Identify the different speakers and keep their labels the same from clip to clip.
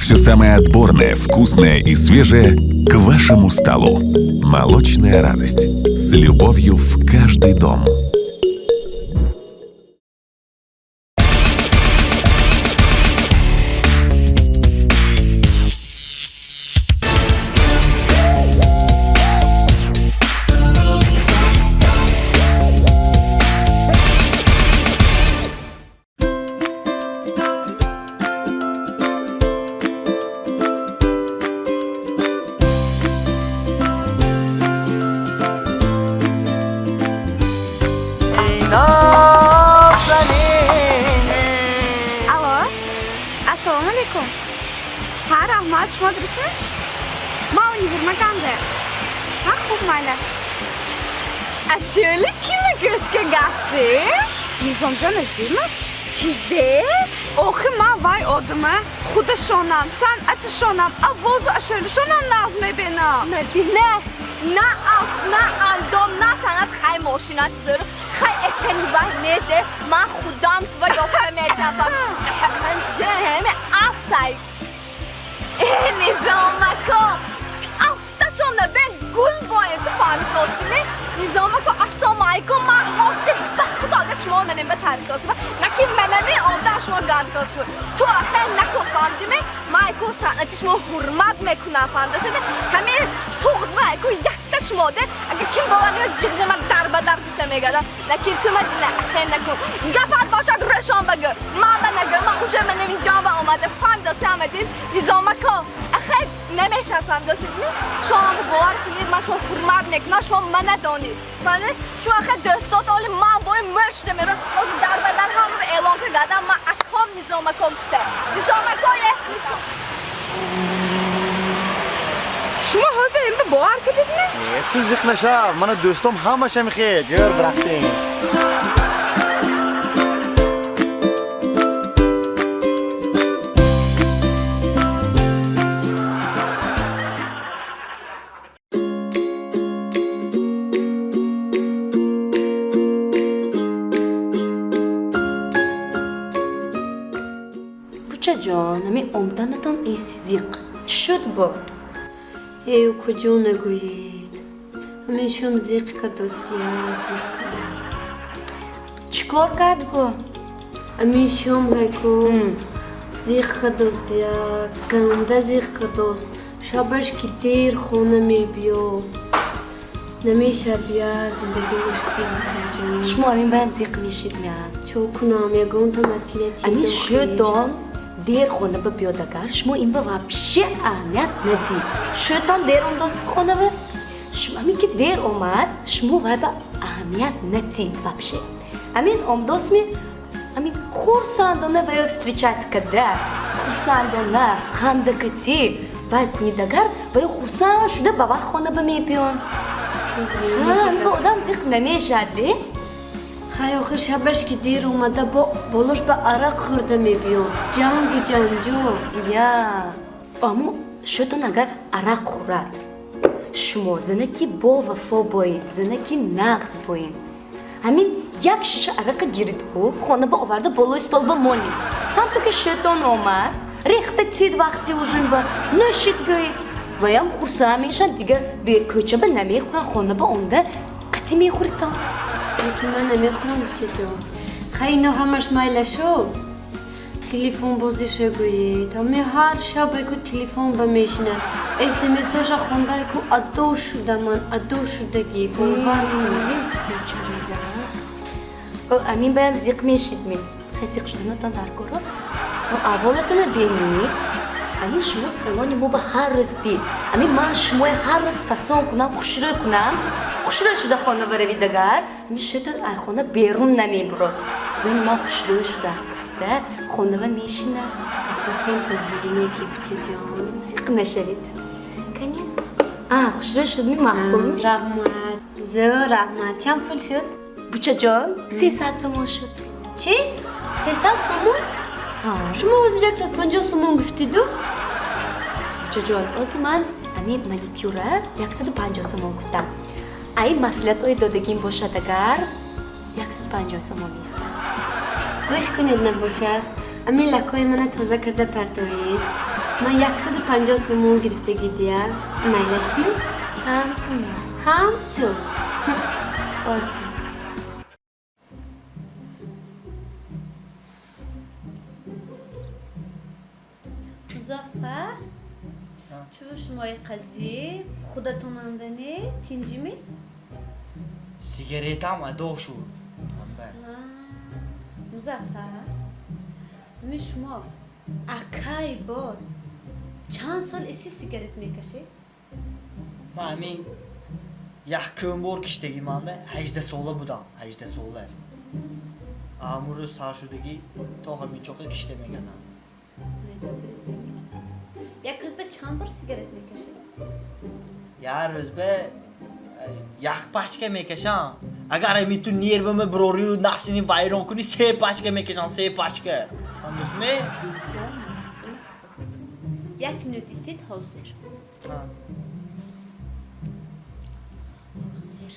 Speaker 1: Все самое отборное, вкусное и свежее к вашему столу. Молочная радость. С любовью в каждый дом.
Speaker 2: Алло, ассалому алайкум. Ҳа, раҳмат, шумо дурустми? Ман универмагамда. Ҳа, хуб, майлаш.
Speaker 3: Ашёли кима гӯшка гаштӣ?
Speaker 2: Низомҷон Азимов? Чизе? Охи, ман вай одама худашонам, санъаташонам, авозу ашёлишонам нағз мебинам.
Speaker 3: Мадина, на аф, на андом, на санъат, хай мошинаш зӯр, хай этани вай неде, ман худам тува ёфта метавам. Ҳаме афтай. Э, Низомако, афташона бен гул бояд, ту фаҳми тосими? Низомако, ассалому алайкум, ман ҳозир ба худо агар шумо манем ба таъриф косиба, наки манами одам шумо ганд коску. Ту ахе наку, фаҳмдими? Ман айку санъати шумо ҳурмат мекунам, фаҳмдасиди? Ҳамин суғд ва айку якта шумоде, агар ким бовар намекунад, ҷиғзима дар ба дар гуфта мегардам. Лекин ту Мадина, ахе наку. Гапат бошад, рӯшон багӯ. Ман ба нагӯ, ман уже манем инҷо ба омада. Фаҳмдаси ҳамадин? Низомако, ахе намешавад, фаҳмдасидми? Шумо бовар кунед, ман шумо ҳурмат мекунам, шумо мана донед. Фаҳмдед? Шумо ахе дӯстот оли ман бои мӯл шуда меравад. Ҳозир дар ба дар ҳама эълон кардам, ман аком Низомако гуфта. Низомако, если чо.
Speaker 2: Шумо ҳозир имба бовар кардидми?
Speaker 4: Э, ту зиқ нашав, мана дӯстом ҳамаша мехед. Ёр, рафтем.
Speaker 5: Бучаҷон, ҳамин омданатон эси зиқ. Чӣ шуд бо?
Speaker 6: Э, куҷо, нагӯед. Ҳамин шом зиқ кадостия, зиқ кадост.
Speaker 5: Чӣ кор кард бо?
Speaker 6: Ҳамин шом ҳайку зиқ кадостия, ганда зиқ кадост. Шабаш ки дер хона мебиёд. Намешад я, зиндагӣ мушкил, ҷон.
Speaker 5: Шумо ҳамин баям зиқ мешид мя?
Speaker 6: Чо кунам, ягонта маслиҳати
Speaker 5: Ҳамин
Speaker 6: дохил.
Speaker 5: шӯтон дер хона ба биёд агар, шумо ин ба вообще аҳамият надид. Шӯтон дер омдост хонава? Шумо ҳамин ки дер омад, шумо вай ба аҳамият надид вообще. Ҳамин омдостми, ҳамин хурсандона вайо встречать карда, хурсандона, хандакатӣ вай кунид агар, вайо хурсанд шуда ба вақт хона ба мебиён. Ҳамин ба одам зиқ намешавад, де?
Speaker 6: Хай, охир шабаш ки дер омада, бо болош ба арақ хӯрда мебиёд. Ҷангу ҷанҷол.
Speaker 5: Я, аммо шӯтон агар арақ хӯрад, шумо занаки бо вафо боед, занаки нағз боед. Ҳамин як шиша арақа гириду хона ба оварда болои стол ба монед. Ҳамто ки шӯтон омад, рехта тид, вақти ужин ба нӯшид гӯед. Ваям хурсанд мешаванд, дигар кӯча ба намехӯранд, хона ба омда қатӣ мехӯритон.
Speaker 6: Лекин ман намехӯрам, бучаҷон. Хай, ино ҳамаш майла шуд. Телефон бозиша гӯед. Ҳами ҳар шаб айку телефон ба мешинад. СМСҳоша хонда айку адо шуда ман, адо шудагӣ. Бовар кун.
Speaker 5: Бечораза. Амин баям зиқ мешид ми? Хай, зиқ шуданатон дар коро. Аҳволатона бинед. Амин шумо салони мо ба ҳар рӯз бид. Амин ман шумои ҳар рӯз фасон кунам, хушрӯй кунам. Хушрӯй шуда хона баравид агар, амин шӯтон ай хона берун намебурод. Зани ман хушрӯй шудааст гуфта, хонава мешинад.
Speaker 6: Гапатон тоғригине ки, бучаҷон.
Speaker 5: Зиқ нашавед. Кани? А, хушрӯй шудми, маъқулми?
Speaker 6: Раҳмат. Зӯр, раҳмат. Чанд пул шуд?
Speaker 5: Бучаҷон, 300 сомон шуд.
Speaker 6: Чӣ? 300 сомон?
Speaker 5: Ҳа.
Speaker 6: Шумо ҳозир 150 сомон гуфтиду?
Speaker 5: Бучаҷон, ҳозир ман ҳамин маникюра 150 сомон гуфтам. Ай маслиҳатҳои додагим бошад агар, 150 сомон меистад.
Speaker 6: Гӯш кунед, набошад. Амин лакҳои мана тоза карда партоед. Ман 150 сомон гирифтагӣ дия. Майлашми?
Speaker 5: Ҳам ту ман.
Speaker 6: Ҳам ту.
Speaker 5: Озӣ.
Speaker 6: Музаффар, чӯ шумои қазӣ худатонандане тинҷими?
Speaker 7: Сигаретам адо шуд.
Speaker 6: Музаффар, ҳамин шумо акай боз чанд сол иси сигарет мекашед?
Speaker 7: Ман ҳамин якум бор киштагӣ манда 18 сола будам, 18 сола. Амрӯз сар шудагӣ то ҳамин чоқа кишта меганам.
Speaker 6: Як рӯз ба чанд бор сигарет мекашед?
Speaker 7: Як рӯз ба як пачка мекашам. Агар ҳамин ту нервама бирорию насини вайрон кунӣ, се пачка мекашам, се пачка. Фаҳмидусми?
Speaker 6: Як минут истед, ҳозир. Ҳозир.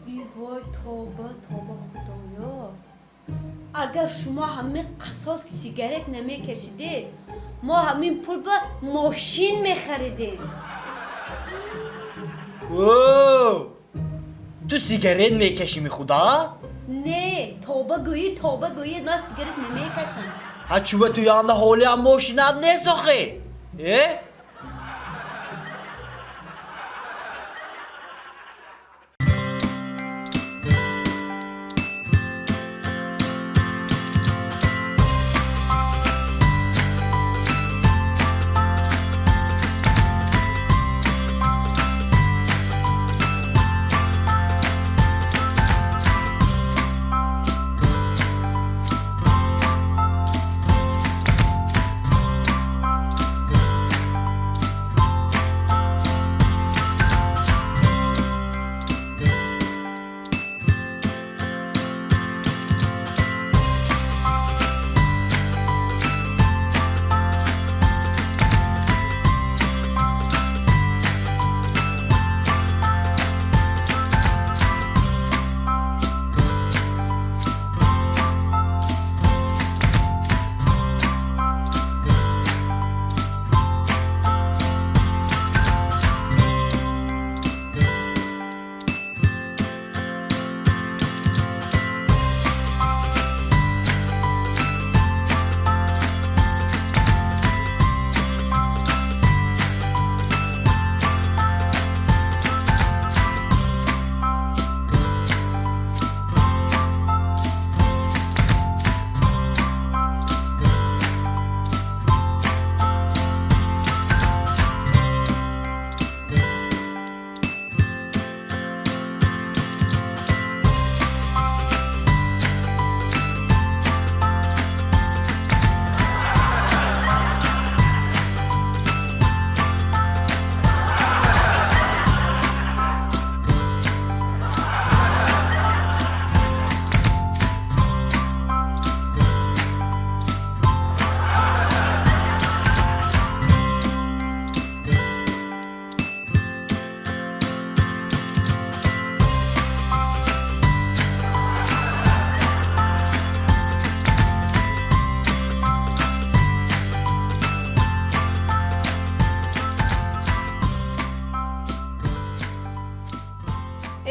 Speaker 6: И вой, тоба, тоба, худоё. Агар шумо ҳамин қасол сигарет намекашидед, мо ҳамин пул ба мошин мехаридем.
Speaker 7: О! Ту сигарет мекашӣ, худо?
Speaker 6: Не, тоба гӯӣ, тоба гӯӣ, ман сигарет намекашам.
Speaker 7: Ҳа, чува ту янда ҳолиам мошинат нест охи? Э?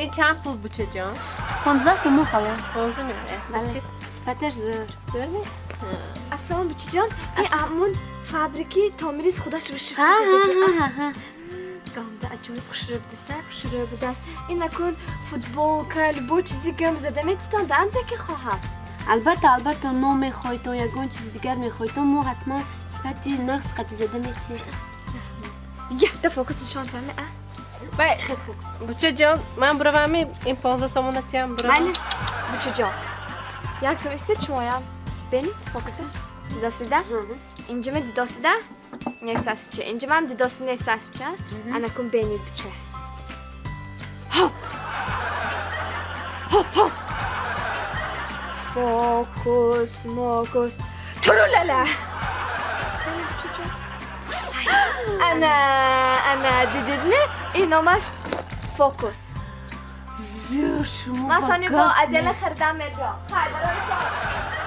Speaker 8: Ин чанд пул, бучаҷон?
Speaker 6: 15 сомон, халос.
Speaker 8: 15 меояд?
Speaker 6: Бале, сифаташ зӯр.
Speaker 8: Зӯр ме?
Speaker 2: Ассалом, бучаҷон, ин амун фабрики Томирис худаш вышивка
Speaker 6: Ҳа, ҳа.
Speaker 2: задаги.
Speaker 6: Ҳа, ҳа.
Speaker 2: Ганда аҷоиб хушрӯ будаса, хушрӯ будааст. Ин акун футболка, любой чизи гам зада метавон, да анзе ки хоҳад.
Speaker 6: Албатта, албатта, ном мехоҳитон, ягон чизи дигар мехоҳитон, мо ҳатман сифати нағз қати зада метиҳем.
Speaker 2: Якта фокус нишон фаҳми, а?
Speaker 8: Бай,
Speaker 2: Чӣ хел фокус?
Speaker 8: Бучаҷон, ман буравами, ин 15 сомона тиям, буравам.
Speaker 2: Майлиш, бучаҷон. Як сом истед шумоям. Бенед фокуса. Дидосида? Инҷима дидосида? Несасча. Инҷимам дидоси несасча. Анакун бенед буча. Хоп! Хоп, хоп! Фокус, мокус. Турулала! Бенед бучаҷон. Ана, ана, дидидми? Ин номаш фокус.
Speaker 6: Зӯр шумо.
Speaker 3: Ман
Speaker 6: ба
Speaker 3: сони бо
Speaker 6: гап
Speaker 3: адела хӯрдам медиҳам. Хай, барои кор.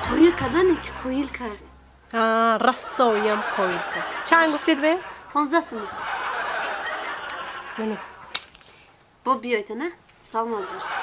Speaker 6: Қоил кардане ки қоил кард.
Speaker 8: Рассоям қоил кард. Чанд гуфтед бе?
Speaker 6: 15 сомон.
Speaker 8: Мане.
Speaker 6: Бо биёйта, на? Саломат бошед.